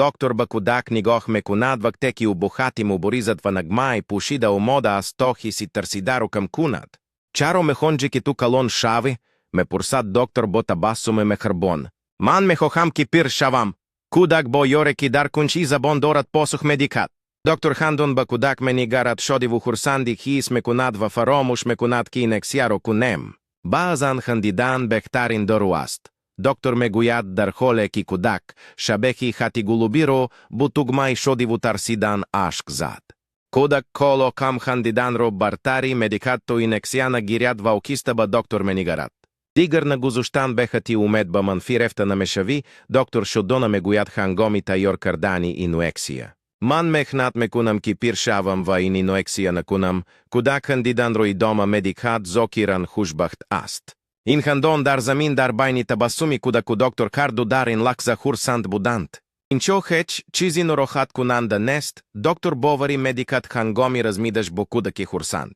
Доктор ба кӯдак нигоҳ мекунад, вақте ки ӯ бо хати муборизат ва нағмаи пӯшида омода аст, то ҳисси тарсидаро кам кунад. «Чаро мехоҳӣ, ки ту калон шавӣ?» — мепурсад доктор бо табассуми меҳрбон. «Ман мехоҳам, ки пир шавам», — кӯдак бо ёре, ки дар кунҷи забон дорад, посух медиҳад. Доктор хандон ба кӯдак менигарад, шодиву хурсандӣ ҳис мекунад ва фаромӯш мекунад, ки инъексияро кунем. «Баъзан хандидан беҳтарин дору аст», — доктор мегӯяд, дар ҳоле ки кӯдак шабеҳи хати голубиро бо тугмаи шодиву тарсидан ашк зад. Кӯдак ҳоло кам хандиданро бартарӣ медиҳад, то инъексия нагирад, ва оҳиста ба доктор менигарад. «Дигар нагузоштан ба хати умед ба манфӣ рафта намешавӣ», — доктор шодона мегӯяд ҳангоми тайёр кардани инъексия. «Ман меҳнат мекунам, ки пир шавам ва ин инъексия накунам». Кӯдак хандиданро идома медиҳад, зоҳиран хушбахт аст. Ин хандон дар замин дар байни табассуми кӯдаку доктор ҳарду дар ин лаҳза хурсанд буданд. Инҷо ҳеҷ чизи нороҳаткунанда нест, доктор боварӣ медиҳад ҳангоми размидаш бо кӯдаки хурсанд.